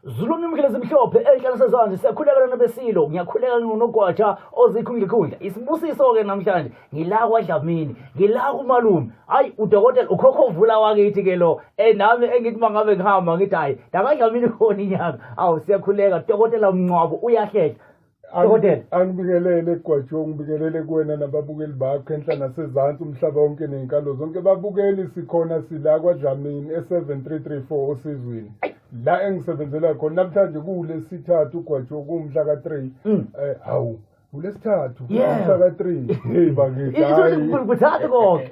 Zulu nimkele zimhlophe enhlala sezansi siyakhuleka lana besilo ngiyakhuleka nginogwaja ozikhundla isibusiso ke namhlanje ngila kwaDlamini ngila kumalume hayi udokotela ukhokho vula wakithi ke lo nami engithi mangabe ngihamba ngithi hayi ndakadlamini khona inyanga awu siyakhuleka dokotela Mngcwabo uyahlehla. Dokotela angibingelele Gwajo, ngibingelele kuwena nababukeli bakho enhla nasezansi umhlaba wonke nezinkalo zonke. Babukeli, sikhona sila kwaDlamini e7334 Osizweni la engisebenzela khona namhlanje kuwulesithathu Gwajo, kuwumhla ka3. Hawu, ulesithathu umhla ka3. Hey bakithi, kuthathu konke,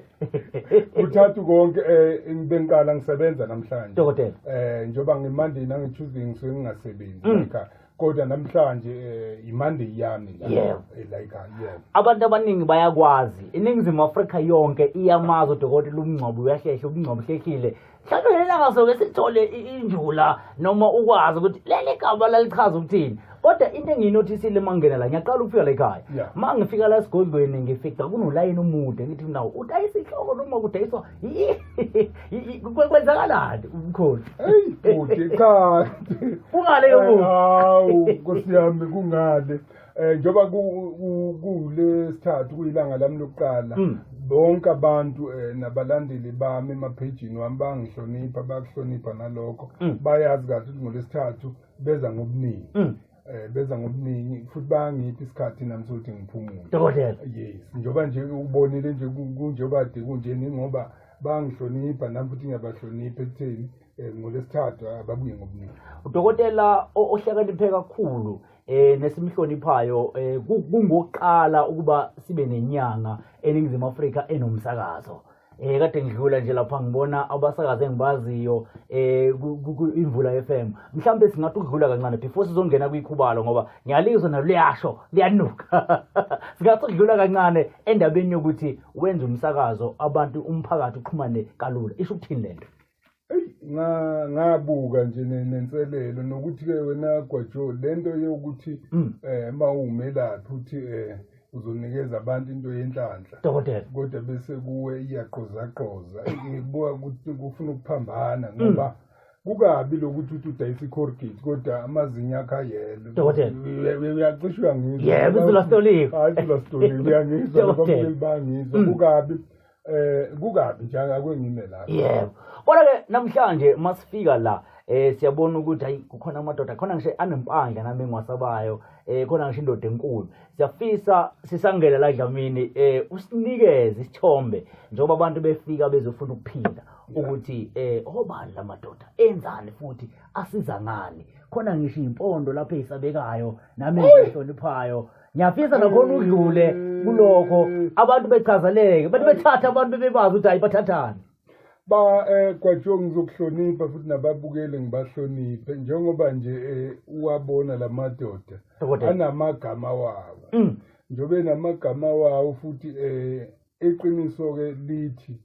kuthathu konke. Ngibengiqala ngisebenza namhlanje dokotela, njengoba ngiMonday nangi-Tuesday ngisuke ngingasebenzi ekhaya, kodwa namhlanje iMonday yami la la ekhaya. Yebo. Abantu abaningi bayakwazi, iNingizimu Afrika yonke iyamazi udokotela uMngcwabo uyahlehla, uMngcwabo uhlehlile. Mhlawumbe lelanga soke sithole injula noma ukwazi ukuthi leli gama lalichaza ukuthini. Kodwa into engiyinothisile uma ngingena la, ngiyaqala ukufika la ekhaya, uma ngifika la esigodlweni ngifica kunolayini omude, ngithi nawo udayisa inhloko noma kudayiswa kwenzakalani umkhulu? Hey bhuti, cha. Kungale yomuntu. Hawu nkosi yami, kungale. Njengoba kulesithathu kuyilanga lami lokuqala, bonke abantu nabalandeli bami emaphejini wami bangihlonipha, bakuhlonipha nalokho. Bayazi kahle ukuthi ngolesithathu beza ngobuningi. Beza ngobuningi futhi bayangipha isikhathi nami sokuthi ngiphumule. Dokotela. Yes, njengoba nje ubonile nje kunjengoba kade kunje, ngoba bangihlonipha nami futhi ngiyabahlonipha ekutheni ngolesithathu ababuye ngobuningi. Udokotela ohlakaniphe kakhulu nesimhloniphayo, kungokuqala ukuba sibe nenyanga eNingizimu Afrika enomsakazo. Kade ngidlula nje lapha ngibona abasakazi engibaziyo Imvula FM. Mhlawumbe singathi ukudlula kancane before sizongena kwikhubalo, ngoba ngiyalizwa nalo liyasho liyanuka. Singathi ukudlula kancane endabeni yokuthi wenze umsakazo, abantu umphakathi uxhumane kalula. Isho ukuthini lento? Ngabuka nje nenselelo nokuthi-ke wena Gwajo, lento yokuthi mawumelaphi uthi uzonikeza abantu into yenhlanhla dokotela, kodwa bese kuwe iyaqozaqoza, ngibuka ukuthi kufuna ukuphambana, ngoba kukabi lokuthi uthi udayisa i-Colgate kodwa amazinyo akho ayelo. Dokotela. Uyacishe uyangizwa. Yebo, izulu asitoliwe. Hayi, izulu asitoliwe, uyangizwa, nababukeli bayangizwa. Kukabi, kukabi nje, akwengime lapho. Yebo. Kodwa ke namhlanje masifika la siyabona ukuthi hayi kukhona amadoda khona ngisho anempandla nami engiwasabayo, khona ngisho indoda enkulu. Siyafisa sisangela la Dlamini usinikeze isithombe njengoba abantu befika bezofuna ukuphila ukuthi obani lamadoda enzani futhi asiza ngani. Khona ngisho impondo lapho ezisabekayo nami engihloniphayo. Ngiyafisa nakhona udlule kulokho abantu bechazeleke, bathi bethatha abantu bebazi ukuthi hayi bathathani. Ba Gwajo, ngizokuhlonipha futhi nababukeli ngibahloniphe, njengoba nje uwabona lamadoda anamagama wawo. Njengoba enamagama wawo futhi iqiniso ke lithi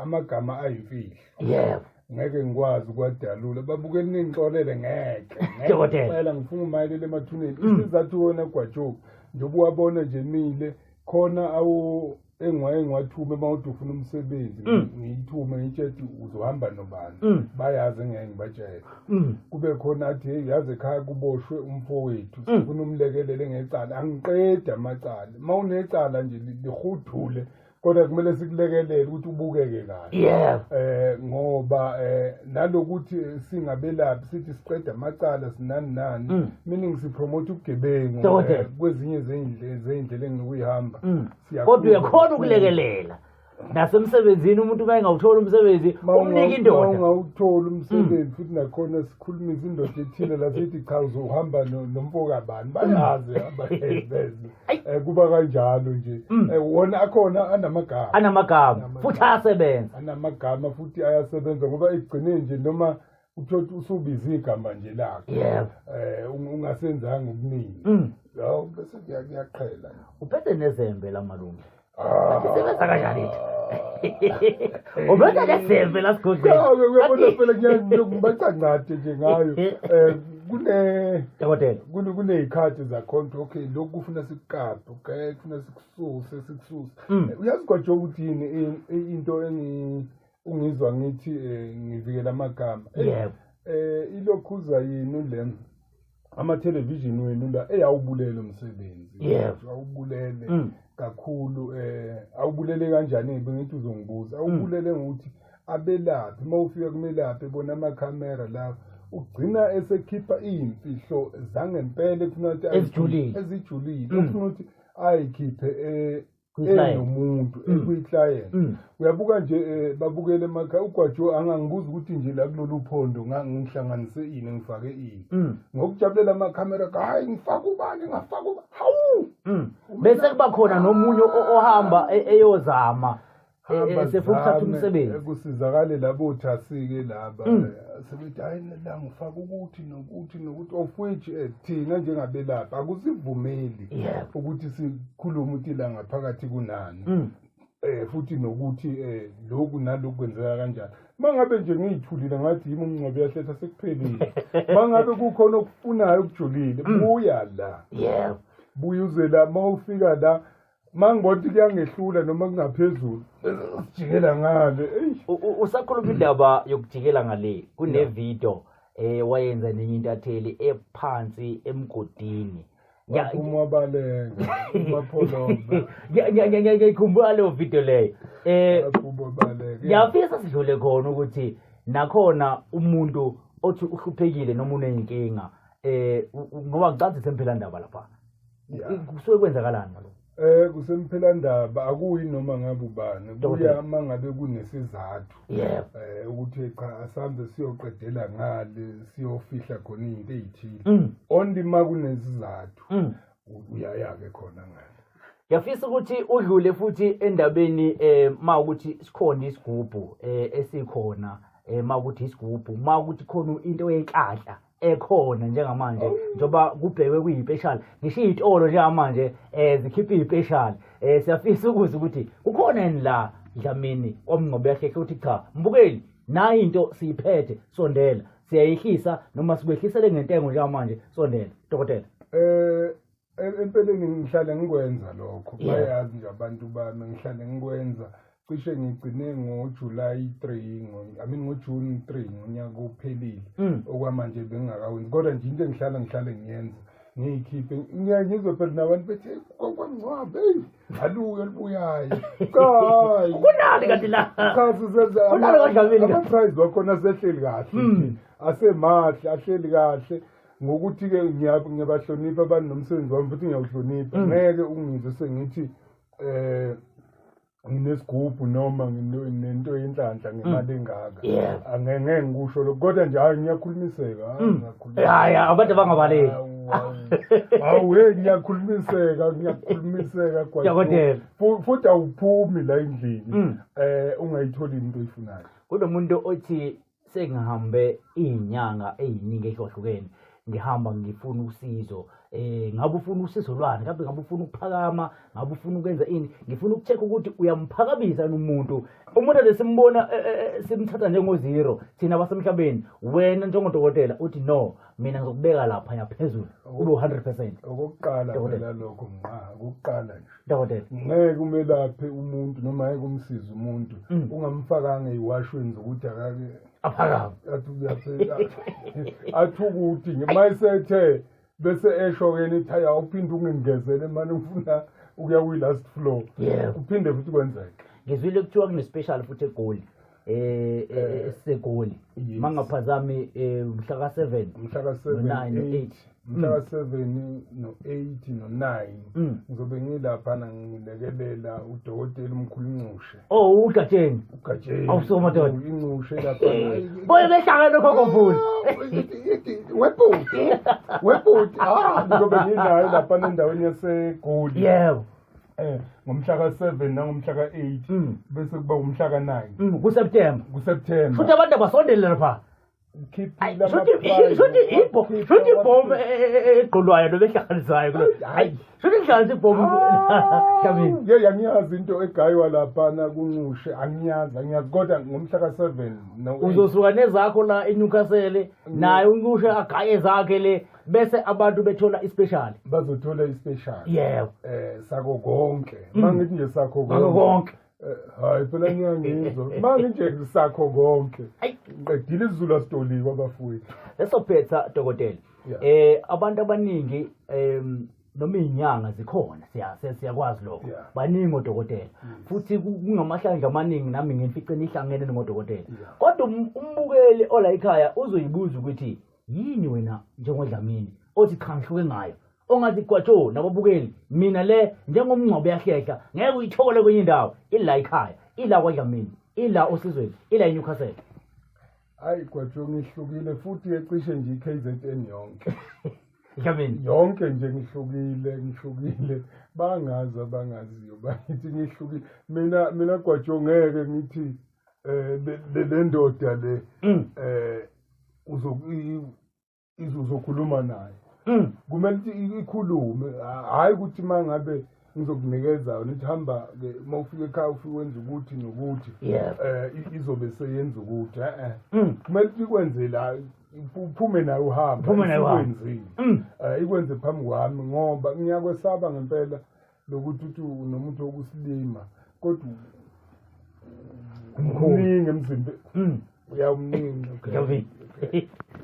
amagama ayimfihlo. Yebo. Ngeke ngikwazi ukwadalula. Babukeli ningixolele ngeke. Dokotela. Ngifuna umayelele emathuneni. Isizathu wona Gwajo, njengoba uwabona nje mile khona awu engiwathume uma uthi ufuna umsebenzi, ngiyithume ngitshe uzohamba nobani, bayazi engeke ngibatshele. Kube khona athi hey, yazi ekhaya kuboshwe umfowethu, sifuna umlekelele ngecala. Angiqedi amacala, uma unecala nje lihudule, kodwa kumele sikulekelele ukuthi ubukeke kahle. Yebo. Ngoba nalokuthi singabelaphi sithi siqeda amacala sinani nani, meaning sipromote ubugebengu kwezinye zeyindlela enginokuyihamba. Kodwa uyakhona ukulekelela nasemsebenzini, umuntu uma engawuthola umsebenzi umnika indoda. Ungawuthola umsebenzi futhi nakhona sikhulumisa indoda ethile la sithi cha uzohamba nomfokabani, bayazi abahezeze. Kuba kanjalo nje. Wona akhona anamagama. Anamagama futhi ayasebenza. Anamagama futhi ayasebenza, ngoba ekugcineni nje noma uthola usubiza igama nje lakho. Yebo. Ungasenzanga okuningi. Hawu bese kuyaqhela. Uphethe nezembe la malume. Isebenza kanjani ithi? Ubethe nezembe la sigodlweni. Cha, uyabona phela ngiyabacancade nje ngayo. Kune Dokotela. Kuney'khathi zakhona, okay, lokhu kufuna sikuqaphe, okay, kufuna sikususe, sikususe. Uyazi Gwajo ukuthi yini into ungizwa ngithi ngivikela amagama. Yebo. Ilokhuza yini le ama television wenu la eyawubulele umsebenzi. Awubulele kakhulu. Awubulele kanjani? Bengithi uzongibuza. Awubulele ngokuthi abelaphi mawufika kumelaphi bona amakhamera la ugcina esekhipha imfihlo zangempela efuna ukuthi ezijulile ufuna ukuthi ayikhiphe enomuntu ekwi-client. Uyabuka nje babukele emakhaya uGwajo angangibuza ukuthi nje la kulolu phondo ngihlanganise ini ngifake ini ngokujabulela amakhamera, hayi ngifaka ubani ngafaka ubani, hawu. Bese kuba khona nomunye ohamba eyozama sefuna ukuthatha umsebenzi, kusizakale labo thasike laba sebethi hayi la ngifaka ukuthi nokuthi nokuthi, of which thina njengabelaphi akusivumeli ukuthi sikhulume ukuthi la ngaphakathi kunani futhi nokuthi lokhu nalokhu kwenzeka kanjani. Mangabe nje ngiyithulile ngathi yimi uMngcobo uyahletha sekuphelile. Mangabe kukhona okufunayo okujulile buya la, buya uze la. Mawufika la mangibona kuyangehlula noma kungaphezulu sijikela ngale. Usakhuluma indaba yokujikela ngale, kune video wayenza nenye intatheli ephansi emgodini. Waphuma wabaleka uMapholoba. Ngiyikhumbula leyo video leyo. Ngiyafisa sidlule khona ukuthi nakhona umuntu othi uhluphekile noma unenkinga ngoba ngicathi semphelandaba lapha. Kusuke kwenzakalani ngalokho? Kusemphelandaba akuyi noma ngabe ubani, kuya mangabe kunesizathu ukuthi cha asambe siyoqedela ngale siyofihla khona into ezithile. Only makunesizathu uyaya ke khona ngale. Ngiyafisa ukuthi udlule futhi endabeni mawukuthi sikhona isigubhu esikhona, mawukuthi isigubhu mawukuthi khona into yenhlanhla ekhona njengamanje njengoba kubhekwe kuyipeshali, ngisho iy'tolo njengamanje zikhipha iy'peshali. Siyafisa ukuza ukuthi kukhona yini la Dlamini oMngcobo uyahlehla ukuthi cha mbukeli nayi into siyiphethe, sondela, siyayehlisa noma sikwehlisele ngentengo njengamanje, sondela dokotela. Empeleni ngihlale ngikwenza lokho, bayazi nje abantu bami ngihlale ngikwenza. Cishe ngigcine ngoJuly 3, I mean ngoJune 3 ngonyaka ophelile. Okwamanje bengingakawenzi, kodwa nje into engihlala ngihlale ngiyenza ngiyikhiphe. Ngiyangizwe phela nabantu bethi kwangcwabe aluke libuyayo. Cha hayi kunani kanti la, cha sizenza ama-price wakhona asehleli kahle, asemahle ahleli kahle. Ngokuthi-ke ngiyabahlonipha abantu nomsebenzi wami futhi ngiyawuhlonipha. Ngeke ungizwe sengithi nginesigubhu noma nginento yenhlanhla ngemali engaka. Angeke ngikusho lokho, kodwa nje hayi ngiyakhulumiseka. Hayi abantu abangabaleki. Hawu hey ngiyakhulumiseka, ngiyakhulumiseka Dokotela. Futhi awuphumi la endlini ungayitholi into oyifunayo. Kunomuntu othi sengihambe izinyanga eziningi ehlukahlukene, ngihamba ngifuna usizo. Ngabe ufuna usizo lwani? Ngabe ufuna ukuphakama? Ngabe ufuna ukwenza ini? Ngifuna ukucheck ukuthi uyamphakamisa umuntu. Umuntu lesimbona simthatha njengo-zero thina basemhlabeni, wena njengodokotela uthi no, mina ngizokubeka lapha yaphezulu ube 100%. Okokuqala phela lokho nqa, okokuqala nje dokotela, ngeke umelaphe umuntu noma ngeke umsize umuntu ungamfakanga eziwashweni zokuthi akake aphakame athi ukuthi mayisethe bese esho-ke nithi hayi awuphinde ungengezele mane ufuna ukuya kwi-last floor. Kuphinde futhi kwenzeke. Ngizwile kuthiwa kune-special futhi eGoli, esiseGoli mangaphazami mhla ka-7, mhla ka-7 no-8, mhla ka-7 no-8 no-9 ngizobe ngilaphana ngilekelela udokotela umkhulu Incushe. Oh, uGatsheni. uGatsheni. Awusomadoda. Incushe laphana. Boye behlangana nokhokho. Webhuti. Webhuti. Ngizobe nginayo laphana endaweni yaseGoli. Yebo. Ngomhla ka-7 nangomhla ka-8 bese kuba umhla ka-9 kuSeptember. kuSeptember. Futhi abantu abasondele lapha. Shuthi ibhomu egqolwayo nobehlanganisayo kulo. Hayi, shuthi kuhlanganisa ibhomu. Dlamini. Yey angiyazi into egaywa laphana kuNcushe, angiyazi kodwa ngomhla ka-7 no-8 uzosuka nezakho la eNewcastle, naye uNcushe agaye zakhe le, bese abantu bethola ispecial. Bazothola ispecial. Yebo. Sako konke. Mangithi nje sakho konke. Hayi phela ngiyangizwa. Manje nje sakho konke. Ngiqedile isiZulu asitolikwa abafowethu. Esophetha dokotela. Abantu abaningi noma izinyanga zikhona siyakwazi lokho. Baningi odokotela. Futhi kungamahlandla amaningi nami ngifice nihlangene ngodokotela. Kodwa umbukeli ola ekhaya uzoyibuza ukuthi yini wena njengoDlamini othi cha ngihluke ngayo. Ongathi Gwajo nababukeli mina le njengomngcwabo yahlehla ngeke uyithole kwenye indawo ila ekhaya ila kwaDlamini ila Osizweni ila eNewcastle. Hayi Gwajo ngihlukile futhi ecishe nje iKZN yonke. Dlamini yonke nje ngihlukile bangazi abangaziyo bayithi ngihlukile mina Gwajo ngeke ngithi le ndoda le uzokhuluma naye. Kumele ukuthi ikhulume, hayi ukuthi mangabe ngizokunikeza nithi hamba ke mawufika ekhaya ufike wenza ukuthi nokuthi izobe seyenza ukuthi kumele ukuthi ikwenze la uphume nayo uhambe ikwenzile ikwenze phambi kwami ngoba ngiyakwesaba ngempela lokuthi uthi unomuntu wokusilima kodwa umningi emzimbeni uyawumningi.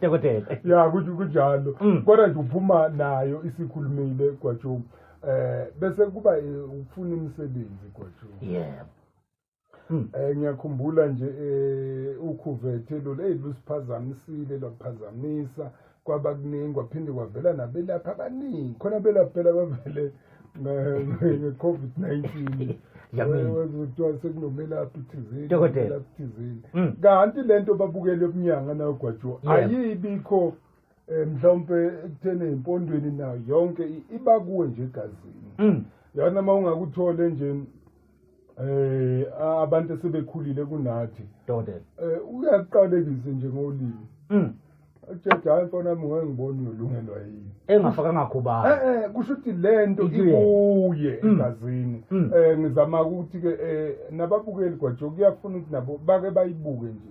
Dokotela. Ya kunjalo. Kodwa nje uphuma nayo isikhulumile Gwajo. Bese kuba ukufuna imisebenzi Gwajo. Yebo. Ngiyakhumbula nje ukhuvethe lo lusiphazamisile lwaphazamisa kwaba kuningi kwaphinde kwavela nabelaphi abaningi khona belaphi phela bavele nge-COVID-19. Kuthiwa sekunomelaphi thizeni thizeni. Kanti lento babukele obunyanga nayo Gwajo ayibikho mhlawumbe ekutheni empondweni nayo yonke iba kuwe nje egazini. Yona uma ungakuthole nje abantu asebekhulile kunathi dokotela uyaqalekise nje ngolimi. Ujeje hayi mfana wami ngeke ngibone uyolungelwa yini engafakanga khubala. Kusho ukuthi lento ikuye egazini. Ngizama ukuthi ke nababukeli Gwajo kuyafuna ukuthi nabo bake bayibuke nje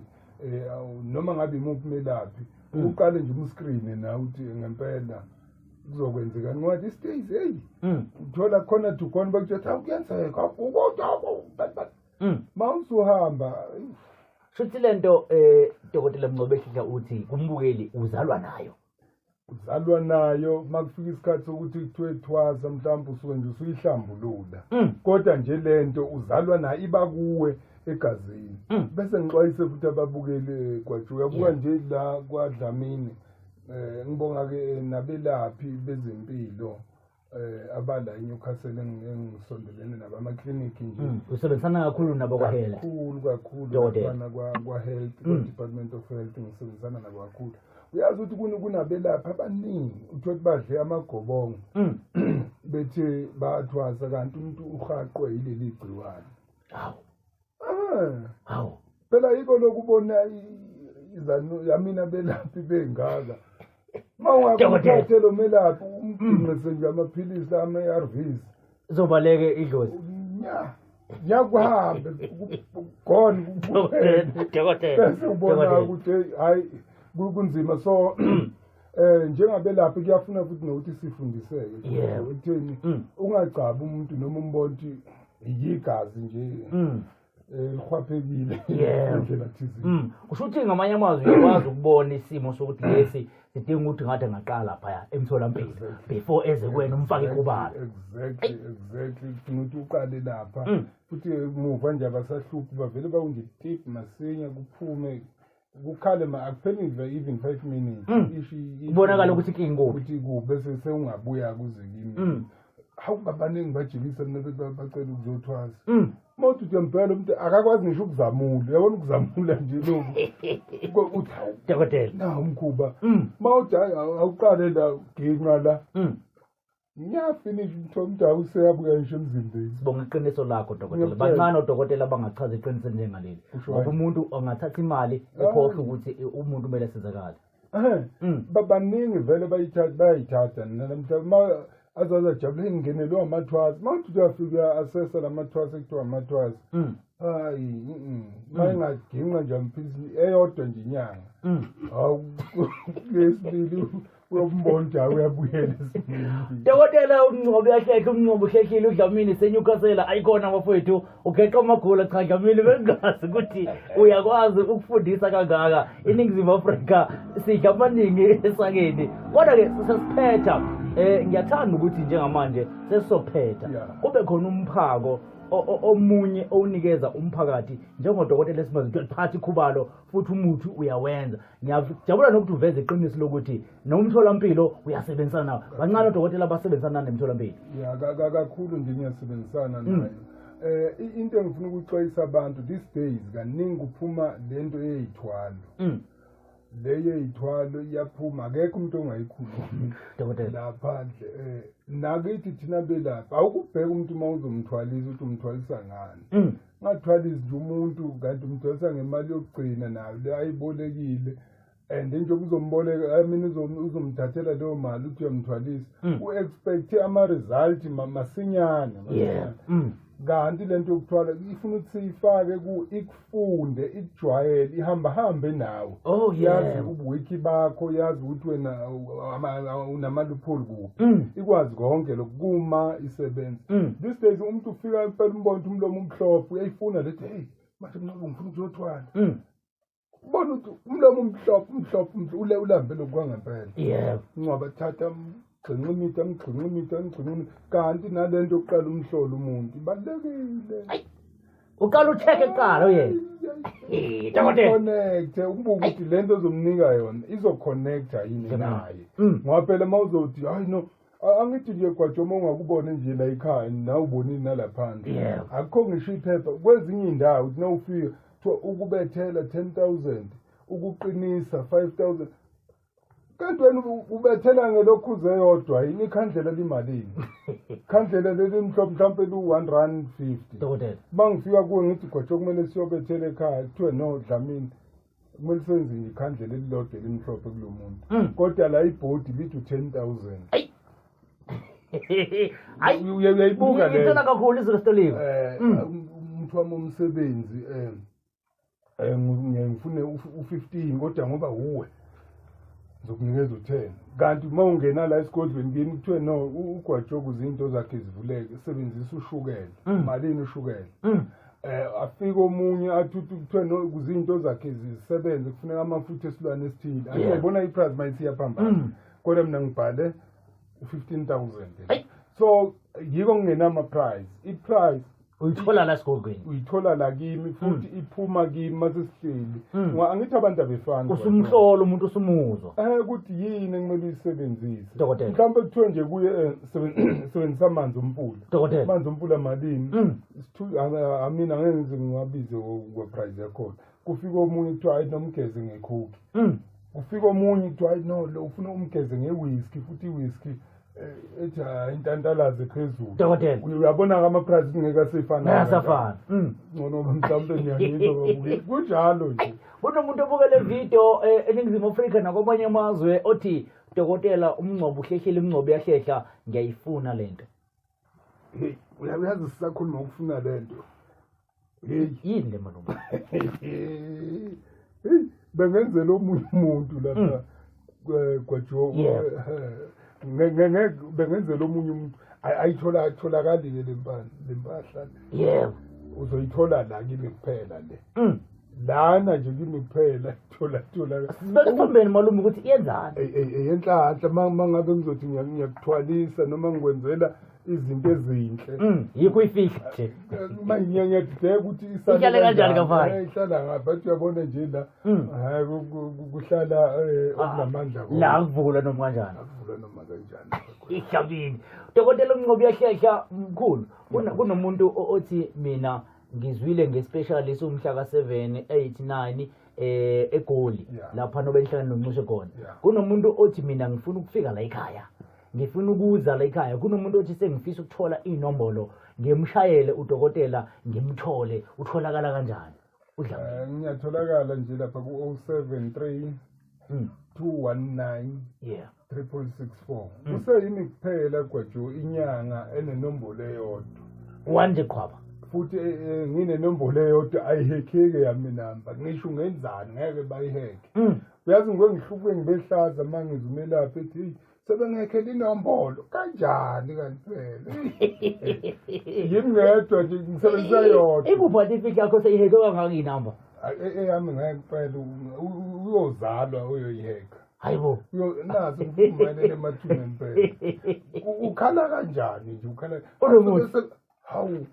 noma ngabe imuphi melaphi uqale nje umscreen na uthi ngempela kuzokwenzeka ngoba stays hey uthola khona to khona bakutshela kuyenzeka kodwa mawusuhamba. Shuthi lento dokotela Mngcobehlihla uthi kumbukeli uzalwa nayo. Uzalwa nayo makufika isikhathi sokuthi kuthiwe thwasa mhlawumbe usuke nje usuyihlambulula. Kodwa nje lento uzalwa nayo iba kuwe egazini. Bese ngixwayise futhi ababukeli Gwajo uyabuka nje la kwaDlamini ngibonga ke nabelaphi bezempilo abala eNewcastle engisondelene nabo amakliniki nje. Usebenzisana kakhulu nabo kwa-health. Kakhulu labana kwa-health, kwa-Department of Health ngisebenzisana nabo kakhulu. Uyazi ukuthi kunabelaphi abaningi uthole ukuthi badle amagobongo bethi bayathwasa kanti umuntu uhaqwe yileli gciwane. Hawu. Hawu. Phela yiko lokubona izanu yamina belaphi bengaka. Mawungakuthathe lo melaphi umginqise nje amaphilisi ama-ARVs zobaleke idlozi. Nyakuhambe gone dokotela. Bese ubona ukuthi hayi kunzima so njengabelaphi kuyafuna futhi nokuthi sifundiseke ekutheni ungagcabi umuntu noma umbona ukuthi yigazi nje lihwaphekile indlela thizeni. Kusho ukuthi ngamanye amazwi uyakwazi ukubona isimo sokuthi lesi sidinga ukuthi ngathi angaqala phaya emtholampilo before eze kuwena umfake ikhubalo. Exactly kudinga ukuthi uqale lapha futhi muva nje abasahluphi bavele bawunje tip masinya kuphume kukhale akupheli even 5 minutes kubonakala ukuthi inkinga kuphi ukuthi bese sewungabuya kuze kimi. Hawu babaningi bajikisa mina bacela ukuzothwasa. Mawuthi uyambhela umuntu akakwazi ngisho ukuzamula uyabona ukuzamula nje lokhu uthi dokotela na umkhuba mawuthi awuqale la ginqa la ngiyafinish umthondo awuseyabuka ngisho emzimbeni. Sibonga iqiniso lakho dokotela. Bancane odokotela abangachaza iqiniso njengaleli ngoba umuntu angathatha imali ekhohlwa ukuthi umuntu kumele asizakale. Babaningi vele bayithatha namhlanje azaza jabule ngingenelwe amathwasa mawuthi uyafika asesa lamathwasa ekuthiwa amathwasa hayi mayingaginqa nje amphilisi eyodwa nje inyanga hawu yesibili Uyombona ukuthi hayi uyabuyela esimeni. Dokotela uMngcobo uyahlehla, uMngcobo uhlehlile, uDlamini seNewcastle ayikhona bafowethu, ugeqa amagula. Cha Dlamini, bengazi ukuthi uyakwazi ukufundisa kangaka. INingizimu Afrika sidla amaningi esakeni. Kodwa-ke sesiphetha, ngiyathanda ukuthi njengamanje sesizophetha, kube khona umphako omunye owunikeza umphakathi njengodokotela esimazi ukuthi uyaliphatha ikhubalo futhi umuthi uyawenza. Ngiyajabula nokuthi uveze iqiniso lokuthi nomtholampilo uyasebenzisana nawo. Bancane odokotela abasebenzisana nemitholampilo. Ya, kakhulu nje ngiyasebenzisana nayo. Into engifuna ukuxwayisa abantu these days, kaningi kuphuma lento eyithwalo. Leyo eyithwalo iyaphuma, akekho umuntu ongayikhulumi Dokotela. laphandle. Nakithi thina belapha awukubheka umuntu uma uzomthwalisa ukuthi umthwalisa ngani. Ungathwalisi nje umuntu kanti umthwalisa ngemali yokugcina nayo le ayibolekile, and njengoba uzomboleka, I mean uzomthathela leyo mali uthi uyamthwalisa, u-expect ama-result masinyane. Kanti lento yokuthwala ifuna ukuthi siyifake ku ikufunde, ikujwayele, ihambahambe nawe. Yazi ubuwiki bakho, yazi ukuthi wena unamalupholi kuphi, ikwazi konke lokuma isebenza. These days umuntu ufika impela umbona ukuthi umlomo umhlophe, uyayifuna lethi, hey manje Mngcobo ngifuna ukuzothwala. Ubona ukuthi umlomo umhlophe, umhlophe, umhlophe, ulambe lokhu kwangempela. Ngoba thatha mgxinxa imithi, amgxinxa imithi, amgxinxa imithi, kanti nalento yokuqala umhlolo umuntu ibalulekile. Uqala ucheck kuqala uye. Dokotela. Connect, ubuke ukuthi lento ozomnika yona izoconnecta yini naye. Ngoba phela mawuzothi hayi no, angithi nje Gwajo uma ungakubona nje la ekhaya nawe ubonile nalaphandle. Akukho ngisho iphepha kwezinye indawo uthi nawufika kuthiwa ukubethela 10,000, ukuqinisa 5,000. Kanti wena ubethela ngelokhuze yodwa yini, ikhandlela limalini? Ikhandlela leli mhlophe mhlawumbe lu-1 rand 50. Dokotela. Uma ngifika kuwe ngithi Gwajo kumele siyobethela ekhaya, kuthiwe no Dlamini, kumele senze nje ikhandlela elilodwa elimhlophe kulo muntu. Kodwa la ibhodi lithi u-10,000. Hayi, uyayibuka le. Ngithanda kakhulu izwi lesitoliwe. Umuntu wami umsebenzi ngifune u-15 kodwa ngoba uwe ngizokunikeza u-10. Kanti uma ungena la esigodlweni kimi kuthiwe no, uGwajo kuze into zakhe zivuleke, sebenzisa ushukela. Malini ushukela? Afike omunye athi kuthiwe no, kuze into zakhe zisebenze kufuneka amafutha esilwane esithile. Angiyibona iprice mayisiyaphambana. Kodwa mina ngibhale u-15,000. So yiko ngingenama price. I-price uyithola la esigodlweni, uyithola la kimi futhi iphuma kimi mase sihleli. Ngoba angithi abantu abefani. Usumhlola umuntu usumuzwa. Ukuthi yini ekumele uyisebenzise. Dokotela. Mhlawumbe kuthiwe nje kuye sebenzisa amanzi omfula. Dokotela. Amanzi omfula malini? Mina angeke ngize ngiwabize kwe-price yakhona. Kufika omunye kuthiwa hayi nomgeze ngekhokhi. Kufika omunye kuthiwa hayi no, lo ufuna umgeze nge-whisky, futhi i-whisky ethi hayi intantalaze phezulu. Dokotela. Uyabona ama-price ngeke asefana. Ngeke asafana. Ngcono mhlawumbe ngiyangizwa ngoba kunjalo nje. Kunomuntu obuke le video eNingizimu Afrika nakwamanye amazwe othi Dokotela uMngcobo uhlehlile, uMngcobo uyahlehla, ngiyayifuna lento. Hey, uyazi sisakhuluma ngokufuna lento. Hey, yini le malume? Hey, bengenzela omunye umuntu lapha Gwajo. Bengenzela omunye umuntu ayithola atholakalile lempahla. Yebo. Uzoyithola la kimi kuphela le. Lana nje kimi kuphela thola. Sibeke isithombeni malume ukuthi iyenzani. Enhlanhla mangabe ngizothi ngiyakuthwalisa noma ngikwenzela izinto ezinhle. Yikho uyifihla nje. Manje ngiyadideka ukuthi ihlale kanjani kafana. Ihlala ngapha, bathi uyabona nje la. Hayi kuhlala okunamandla konke. La kuvula noma kanjani. Akuvula noma kanjani. Ihlabini. Dokotela uMngcobo uyahlehla mkhulu. Kunomuntu othi mina ngizwile ngespecialist umhla ka-7 8 9 eGoli lapha nobenhlangano nomnxushe khona. Kunomuntu othi mina ngifuna ukufika la ekhaya. Ngifuna ukuza la ekhaya. Kunomuntu othi sengifisa ukuthola inombolo ngimshayele udokotela ngimthole. Utholakala kanjani? Udlamini. Ngiyatholakala nje lapha ku-073 219 3664. Kuseyimi kuphela Gwajo inyanga enenombolo eyodwa. Wanje qhwaba. Futhi nginenombolo eyodwa ayihekheke yami namba. Ngisho ungenzani ngeke bayiheke. Uyazi ngike ngihluke ngibehlaza uma ngizwa umelaphi ethi heyi sebengekhela inombolo kanjani kanti phela. Yimi ngedwa nje ngisebenzisa yodwa. Ikuphi ati imfihlo yakho seyiheke kangaka inamba? Eyami ngeke kuphela uyozalwa uyoyiheka. Hayibo. Nazi ngikumayelele emathuneni phela. Ukhala kanjani nje ukhala. Unomuthi. Hawu.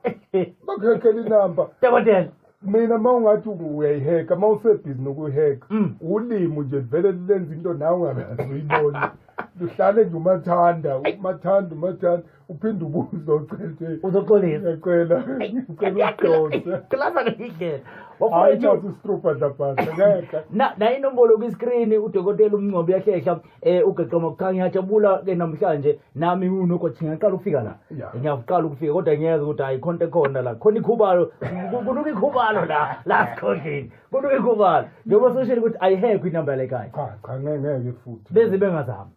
Bakuhekela inamba. Dokotela. Mina uma ungathi uyayiheka, uma usebhizi nokuyiheka, ulimi nje vele lenza into nawe ungakaze uyibone. Luhlale nje umathanda, umathanda, umathanda, uphinde ubuze ucele. Uzoxolisa. Ngiyacela, ngicela ukudonsa. Klasa ngendlela. Hayi Bafowethu naso isitrupha dlabhasa, ngeke. Na inombolo kwiskrini udokotela uMngcobo uyahlehla ugeqa makukhanya. Ngiyajabula ke namhlanje nami unokothi ngiyaqala ukufika la. Ngiyaqala ukufika kodwa ngiyeza ukuthi hayi khonto ekhona la. Khona ikhubalo, kunuka ikhubalo la la sikhondleni. Kunuka ikhubalo. Njengoba soshela ukuthi ayihekho inamba la ekhaya. Cha cha ngeke futhi. Beze bengazama.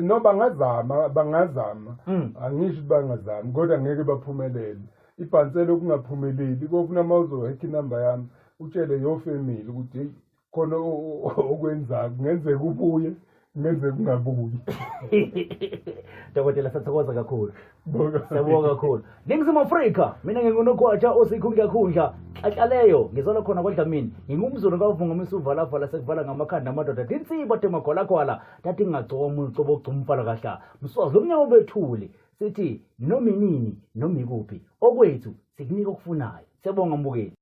No bangazama, bangazama. Angisho ukuthi bangazama kodwa ngeke baphumelele. Ibhansela okungaphumeleli kofuna uma uzohekha inamba yami utshele your family ukuthi hey khona okwenzayo kungenzeka ubuye kungenzeka ungabuyi. Dokotela sathokoza kakhulu. Siyabonga kakhulu. Ningizimu Afrika, mina nginguNogwaja osikhundla khundla xaxaleyo ngizolwa khona kwaDlamini. Ngingumzulu kavunga uvala vala sekuvala ngamakhanda amadoda. Tinsiba temagwalagwala tathi ngingagcoka umuntu cobo ogcumfala kahla. Mswazi lomnyama bethuli sithi noma inini noma ikuphi okwethu sikunika okufunayo. Siyabonga mbukeli.